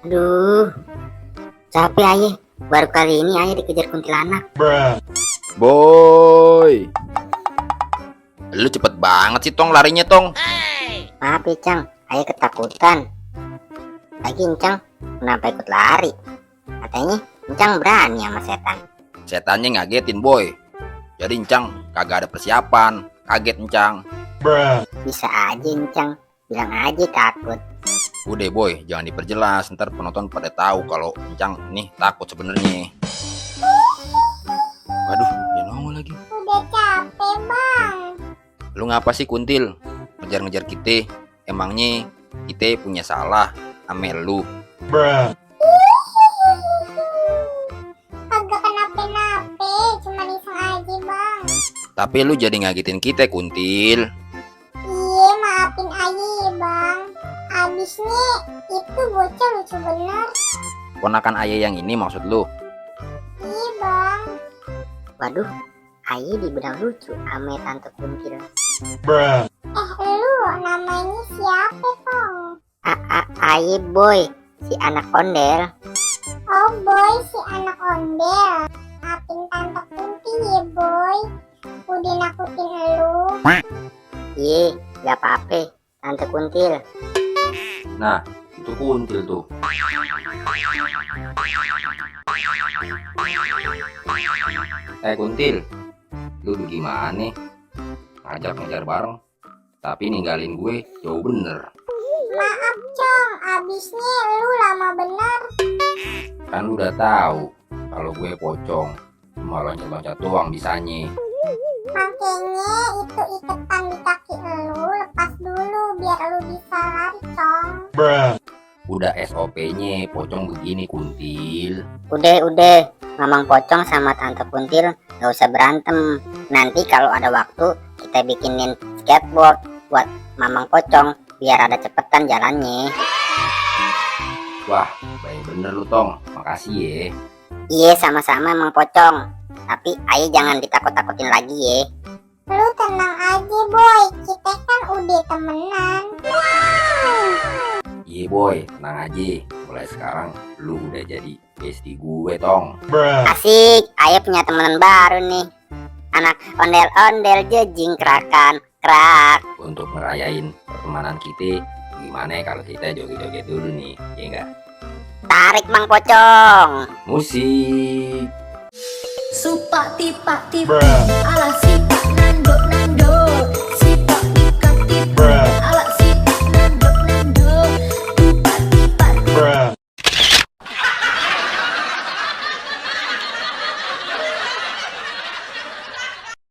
Aduh, capek aye. Baru kali ini aye dikejar kuntilanak. Boy, lu cepet banget sih Tong larinya Tong. Maaf ya Cang, aye ketakutan. Lagi Encang, kenapa ikut lari? Katanya Encang berani sama setan. Setannya ngagetin Boy. Jadi Encang kagak ada persiapan, kaget Encang. Bisa aja Encang, bilang aja takut. Udah Boy, jangan diperjelas, ntar penonton pada tahu kalau Encang nih takut sebenarnya. Waduh, dia nongol lagi. Udah capek bang. Lu ngapa sih Kuntil? Ngejar-ngejar kita. Emangnya kita punya salah ame lu? Kagak kenapa-napa, cuma iseng aja bang. Tapi lu jadi ngagetin kita Kuntil. Iya maafin aja ya bang. Abisnya itu bocah lucu bener. Ponakan ayah yang ini maksud lu? Iya bang. Waduh, aye dibilang lucu ame Tante Kuntil. Lu namanya siapa Tong? Aye boy, si anak ondel. Oh boy, si anak ondel. Maafin Tante Kunti ya boy. Udah nakutin lu. Ye, gak apa-apa, Tante Kuntil. Nah, itu Kuntil tuh. Kuntil, lu gimana? Ngajak ngejar bareng, tapi ninggalin gue jauh bener. Maaf Cong, abisnya lu lama bener. Kan lu udah tahu kalau gue pocong, cuma loncat-loncat doang bisanya. Makanya itu iketan di kaki lu lepas dulu biar lu bisa lari Cong. Udah SOP-nya pocong begini Kuntil. Udah, Mamang Pocong sama Tante Kuntil gak usah berantem. Nanti kalau ada waktu kita bikinin skateboard buat Mamang Pocong biar ada cepetan jalannya. Wah, baik bener lu Tong, makasih ya. Iya sama-sama Mang Pocong. Tapi ayo jangan ditakut-takutin lagi ya. Lu tenang aja boy, kita kan udah temenan. Iya boy, tenang aja. Mulai sekarang lu udah jadi bestie gue Tong. Asik, ayo punya temenan baru nih. Anak ondel-ondel jejing kerakan kerak. Untuk merayain pertemanan kita, gimana kalau kita joget-joget dulu nih, ya enggak? Tarik Mang Pocong. Musik. Supati pati ala si